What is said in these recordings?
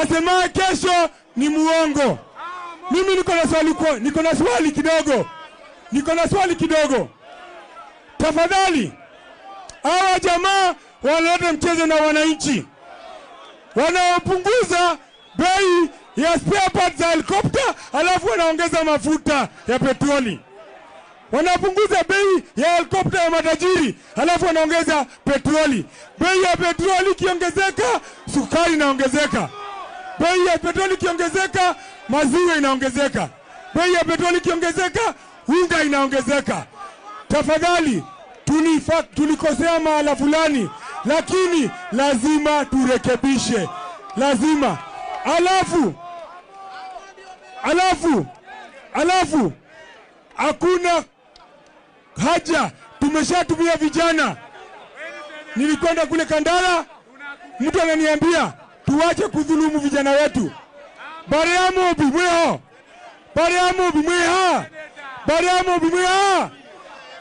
Asemaye kesho ni muongo. Mimi niko na swali, niko na swali kidogo. Niko na swali kidogo. Tafadhali, hawa jamaa wanaleta mchezo na wananchi. Wanaopunguza bei ya spare parts za helicopter, alafu wanaongeza mafuta ya petroli. Wanapunguza bei ya helicopter ya matajiri, alafu wanaongeza petroli. Bei ya petroli ikiongezeka, sukari inaongezeka. Bei ya petroli ikiongezeka, maziwa inaongezeka. Bei ya petroli ikiongezeka, unga inaongezeka. Tafadhali, tulikosea mahala fulani, lakini lazima turekebishe. Lazima. Alafu hakuna haja, tumeshatumia vijana. Nilikwenda kule Kandala, mtu ananiambia tuache kudhulumu vijana wetu. Bariamu bimweho. Bariamu bimweha. Bariamu bimweha.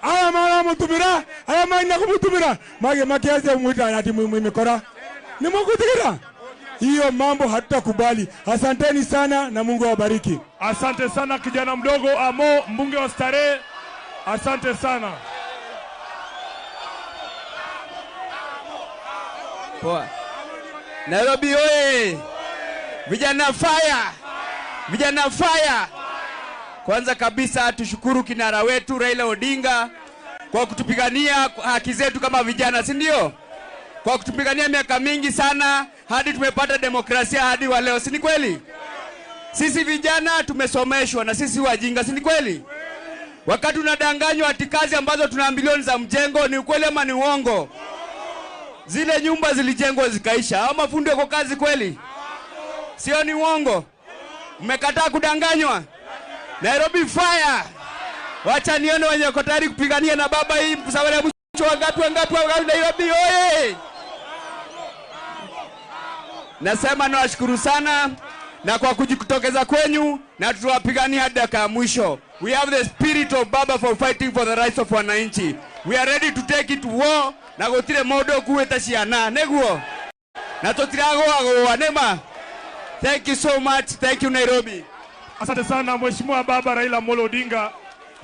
Aya mara mutumira, aya maina kumutumira. Mage makiaze mwita ati mwimikora. Ni mkutikira. Hiyo mambo hatutakubali. Asanteni sana na Mungu awabariki. Asante sana kijana mdogo Amo, mbunge wa Starehe. Asante sana. Poa. Nairobi oye! Vijana fire! Vijana fire! Kwanza kabisa tushukuru kinara wetu Raila Odinga kwa kutupigania haki zetu kama vijana, si ndio? Kwa kutupigania miaka mingi sana hadi tumepata demokrasia hadi wa leo, si ni kweli? Sisi vijana tumesomeshwa na sisi wajinga, si ni kweli? Wakati tunadanganywa ati kazi ambazo tunaambiliwa ni za mjengo, ni ukweli ama ni uongo? Zile nyumba zilijengwa zikaisha. Hao mafundi wako kazi kweli? Sio, ni uongo? Mmekataa kudanganywa? Nairobi fire! Wacha nione wenye wako tayari kupigania na baba hii safari ya mwisho. Wangapi wangapi wangapi? Nairobi oye! Nasema nawashukuru sana na kwa kujitokeza kwenyu, na tutawapigania hadi dakika ya mwisho. We have the spirit of Baba for fighting for the rights of wananchi. We are ready to take it to war na gutire mundu kuweta ciana niguo na tutiragoagoa nema. Thank you so much. Thank you Nairobi. Asante sana Mheshimiwa Baba Raila Amolo Odinga.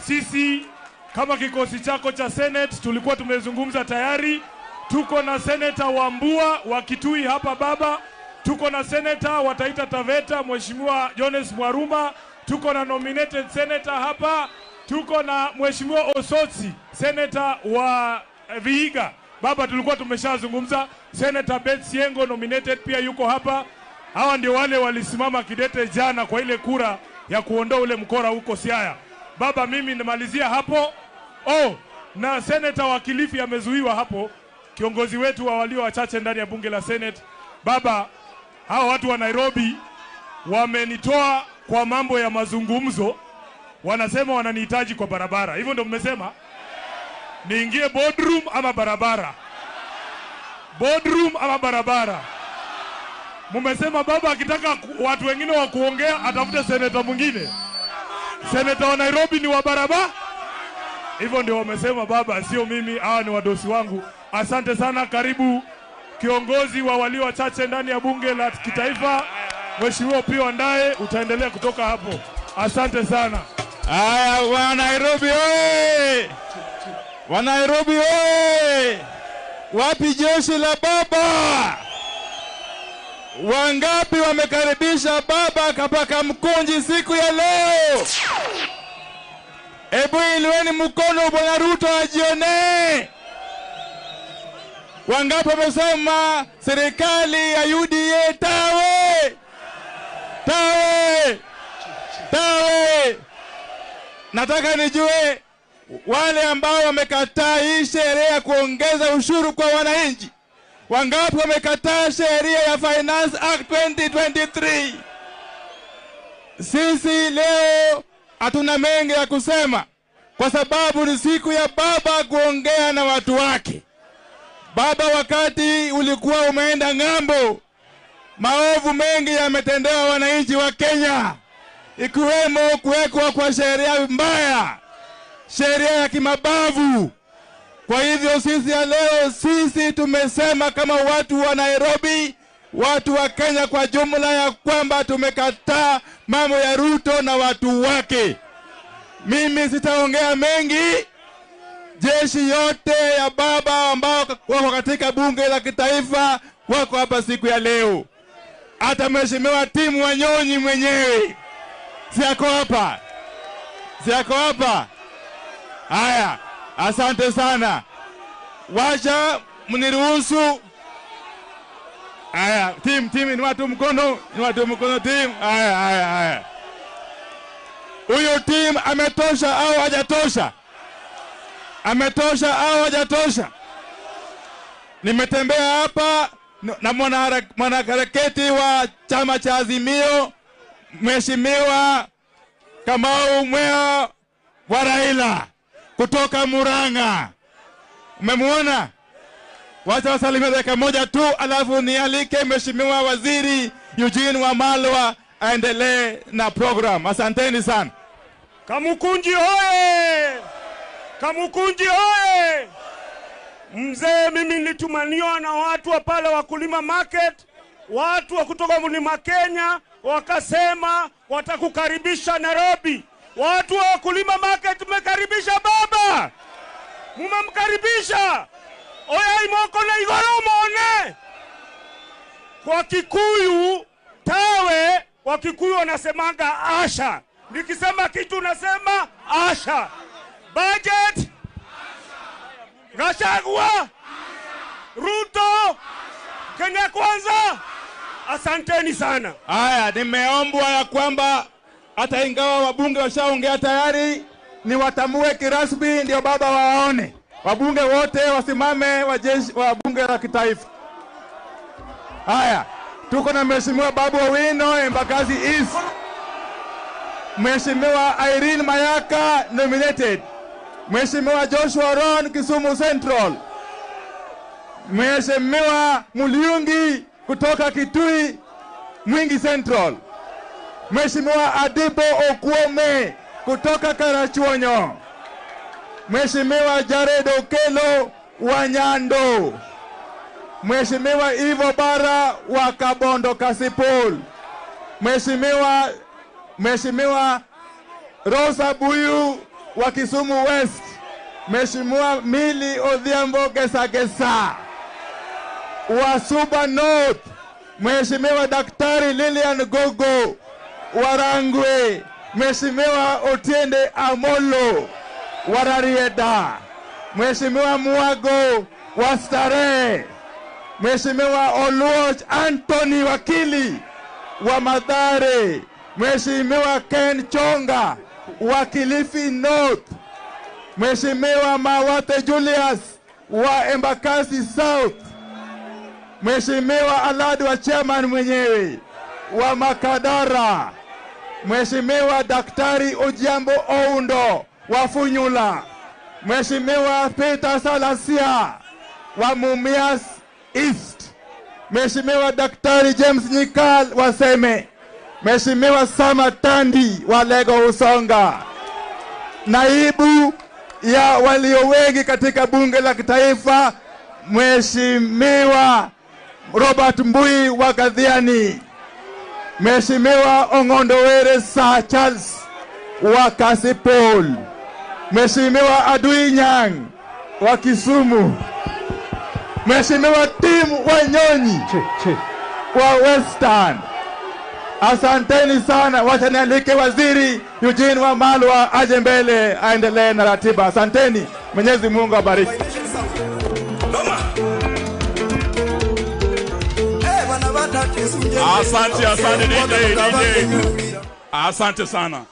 Sisi kama kikosi chako cha Senate tulikuwa tumezungumza tayari. Tuko na Senator Wambua wa Kitui hapa baba. Tuko na Senator wa Taita Taveta Mheshimiwa Jones Mwaruma. Tuko na nominated senator hapa. Tuko na Mheshimiwa Osotsi, senator wa Vihiga. Baba tulikuwa tumeshazungumza. Senator Beth Siengo nominated pia yuko hapa. Hawa ndio wale walisimama kidete jana kwa ile kura ya kuondoa ule mkora huko Siaya. Baba mimi nimalizia hapo. Oh, na senator wa Kilifi amezuiwa hapo, kiongozi wetu wa walio wachache ndani ya bunge la Senate. Baba, hawa watu wa Nairobi wamenitoa kwa mambo ya mazungumzo, wanasema wananihitaji kwa barabara. Hivyo ndio mmesema? Niingie boardroom ama barabara? Boardroom ama barabara? Mmesema baba akitaka watu wengine wa kuongea atafute senator mwingine. Senator wa Nairobi ni wa barabara? Hivyo ndio wamesema baba, sio mimi, hawa ni wadosi wangu. Asante sana, karibu kiongozi wa walio wachache ndani ya bunge la kitaifa Mheshimiwa Opiyo Wandayi, utaendelea kutoka hapo. Asante sana. Haya, wa Nairobi oye! Wa Nairobi oye! Wapi jeshi la baba? Wangapi wamekaribisha baba kapaka Mkunji siku ya leo? Ebu ilueni mkono Bwana Ruto ajione. Wangapi wamesema serikali ya UDA tawe? Tawe! Tawe! Nataka nijue wale ambao wamekataa hii sheria ya kuongeza ushuru kwa wananchi. Wangapi wamekataa sheria ya Finance Act 2023? Sisi leo hatuna mengi ya kusema kwa sababu ni siku ya baba kuongea na watu wake. Baba, wakati ulikuwa umeenda ng'ambo, maovu mengi yametendewa wananchi wa Kenya, ikiwemo kuwekwa kwa sheria mbaya, sheria ya kimabavu. Kwa hivyo sisi ya leo, sisi tumesema kama watu wa Nairobi, watu wa Kenya kwa jumla ya kwamba tumekataa mambo ya Ruto na watu wake. Mimi sitaongea mengi. Jeshi yote ya baba ambao wako katika bunge la kitaifa wako hapa siku ya leo. Hata Mheshimiwa Tim Wanyonyi mwenyewe si ako hapa? Si ako hapa? Haya, asante sana. Wacha mniruhusu. Haya, Tim, ni watu mkono, ni watu mkono Tim. Haya, haya, haya. Huyo Tim ametosha au hajatosha? Ametosha au hajatosha? Nimetembea hapa na mwanaharakati wa chama cha Azimio, Mheshimiwa Kamau Mwea wa Raila kutoka Murang'a. Umemuona? Wacha wasalimie dakika moja tu, alafu nialike Mheshimiwa Waziri Eugene Wamalwa aendelee na program. Asanteni sana. Kamukunji hoye! Kamukunji hoye! Mzee, mimi nilitumaniwa na watu wa pale Wakulima Market, watu wa kutoka Mlima Kenya, wakasema watakukaribisha Nairobi. Watu wa Wakulima Market, mmekaribisha baba. Mumemkaribisha. Oya imoko na igoro muone. Kwa Kikuyu tawe, wa Kikuyu wanasemanga asha. Nikisema kitu nasema asha. Budget Gachagua, Ruto, Kenya Kwanza. Asanteni sana. Haya, nimeombwa ya kwamba hata ingawa wabunge washaongea tayari, ni watambue kirasmi ndio baba waone. Wabunge wote wasimame, wajeshi wa bunge la kitaifa. Haya, tuko na Mheshimiwa Babu Owino, Embakasi East. Mheshimiwa Irene Mayaka nominated. Mheshimiwa Joshua Ron, Kisumu Central. Mheshimiwa Muliungi kutoka Kitui Mwingi Central. Mheshimiwa Adibo Okuome kutoka Karachuonyo. Mheshimiwa Jared Okelo wa Nyando. Mheshimiwa Ivo Bara wa Kabondo Kasipul. Mheshimiwa Rosa Buyu wa Kisumu West. Mheshimiwa Mili Odhiambo Gesagesa wa Suba North. Mheshimiwa Daktari Lilian Gogo wa Rangwe. Mheshimiwa Otiende Amolo wa Rarieda. Mheshimiwa Muago wa Starehe. Mheshimiwa Oluoch Anthony Wakili wa Mathare. Mheshimiwa Ken Chonga wa Kilifi North. Mheshimiwa Mawate Julius wa Embakasi South. Mheshimiwa Alad wa chairman mwenyewe wa Makadara. Mheshimiwa Daktari Ojiambo Oundo wa Funyula. Mheshimiwa Peter Salasia wa Mumias East. Mheshimiwa Daktari James Nyikal wa Seme. Mheshimiwa Sama Tandi wa Lego Usonga. Naibu ya walio wengi katika bunge la kitaifa, Mheshimiwa Robert Mbui wa Gadhiani. Mheshimiwa Ong'ondo Were Sir Charles wa Kasipul. Mheshimiwa Adui Nyang wa Kisumu. Mheshimiwa Tim Wanyonyi wa Western. Asanteni sana. Wacha nialike Waziri Eugene Wamalwa aje mbele aendelee na ratiba. Asanteni. Mwenyezi Mungu abariki. Asante, asante DJ, DJ. Asante sana.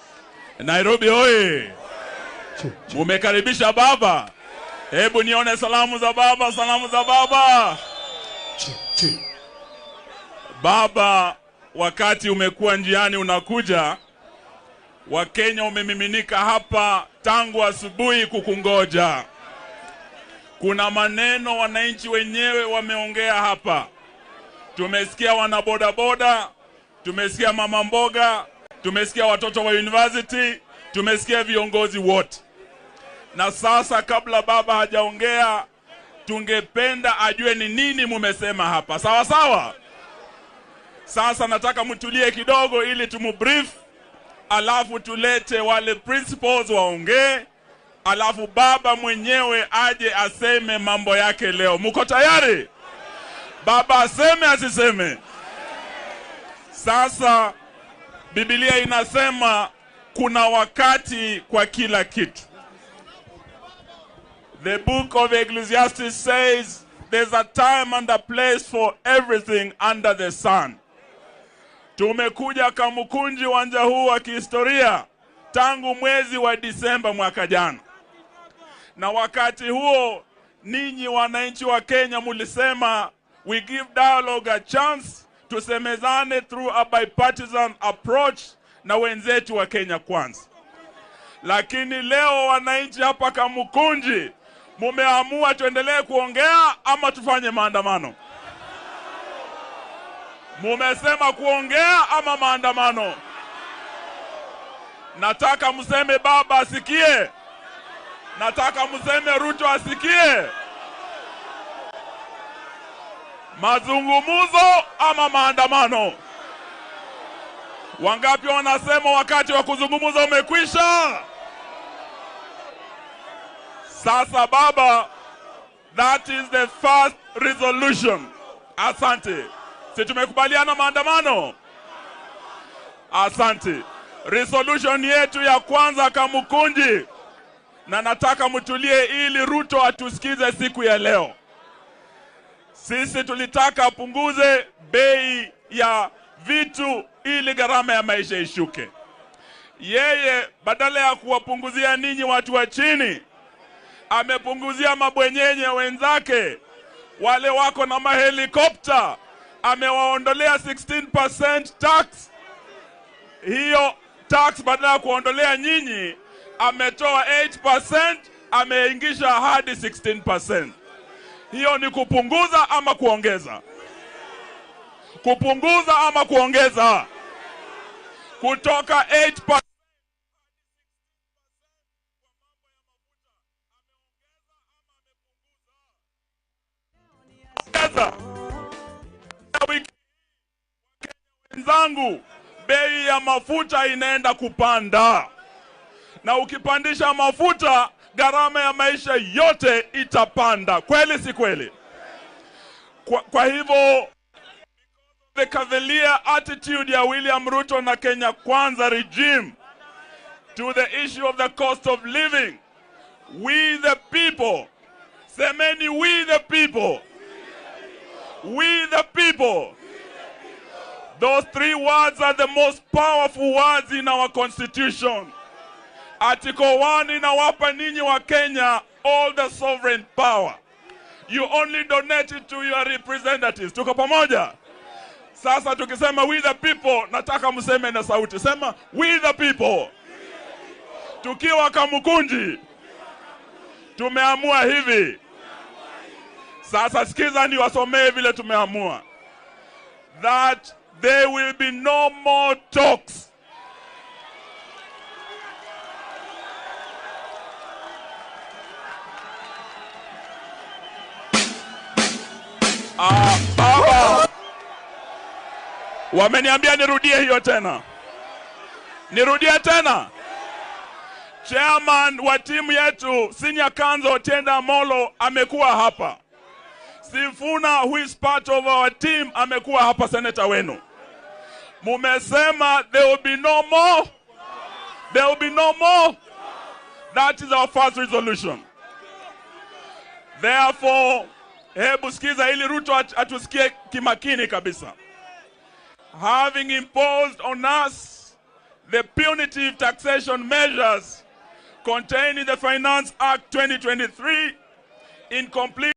Nairobi oye. Mumekaribisha baba. Hebu nione salamu za baba, salamu za baba. Baba, wakati umekuwa njiani unakuja, Wakenya umemiminika hapa tangu asubuhi kukungoja. Kuna maneno wananchi wenyewe wameongea hapa. Tumesikia wana boda boda, tumesikia mama mboga, tumesikia watoto wa university, tumesikia viongozi wote. Na sasa kabla baba hajaongea, tungependa ajue ni nini mumesema hapa. Sawa sawa? Sasa nataka mtulie kidogo ili tumubrief, alafu tulete wale principals waongee, alafu baba mwenyewe aje aseme mambo yake leo. Muko tayari? Baba aseme asiseme? Sasa Biblia inasema kuna wakati kwa kila kitu. The book of Ecclesiastes says there's a time and a place for everything under the sun. Tumekuja Kamukunji uwanja huu wa kihistoria tangu mwezi wa Disemba mwaka jana. Na wakati huo ninyi wananchi wa Kenya mulisema we give dialogue a chance, tusemezane through a bipartisan approach na wenzetu wa Kenya Kwanza. Lakini leo wananchi hapa Kamukunji mumeamua tuendelee kuongea ama tufanye maandamano? Mumesema kuongea ama maandamano? Nataka mseme baba asikie. Nataka mseme Ruto asikie. Mazungumzo ama maandamano? Wangapi wanasema wakati wa kuzungumza umekwisha? Sasa baba, that is the first resolution. Asante. Si tumekubaliana maandamano? Asante. Resolution yetu ya kwanza Kamukunji, na nataka mtulie ili Ruto atusikize siku ya leo. Sisi tulitaka apunguze bei ya vitu ili gharama ya maisha ishuke. Yeye badala ya kuwapunguzia ninyi watu wa chini, amepunguzia mabwenyenye wenzake wale wako na mahelikopta, amewaondolea 16% tax. Hiyo tax badala ya kuondolea nyinyi, ametoa 8%, ameingisha hadi 16%. Hiyo ni kupunguza ama kuongeza? Kupunguza ama kuongeza? Kutoka 8% wenzangu, bei ya mafuta inaenda kupanda. Na ukipandisha mafuta, gharama ya maisha yote itapanda. Kweli si kweli? Kwa hivyo, the cavalier attitude ya William Ruto na Kenya Kwanza regime to the issue of the cost of living, we the people, semeni we the people, we the people. Those three words are the most powerful words in our constitution. Article 1 inawapa ninyi wa Kenya all the sovereign power. You only donate it to your representatives. Tuko pamoja? Sasa tukisema we the people, nataka mseme na sauti. Sema we the people. Tukiwa Kamukunji tumeamua hivi. Sasa sikiza niwasomee vile tumeamua. That there will be no more talks. Baba, wameniambia nirudie hiyo tena. Nirudie tena. Chairman wa timu yetu Senior Counsel Otiende Amollo amekuwa hapa. Sifuna, who is part of our team, amekuwa hapa, senator wenu. Mumesema there will be no more. There will be no more. That is our first resolution. Therefore, hebu sikiza ili Ruto atusikie kimakini kabisa. Having imposed on us the punitive taxation measures contained in the Finance Act 2023 in complete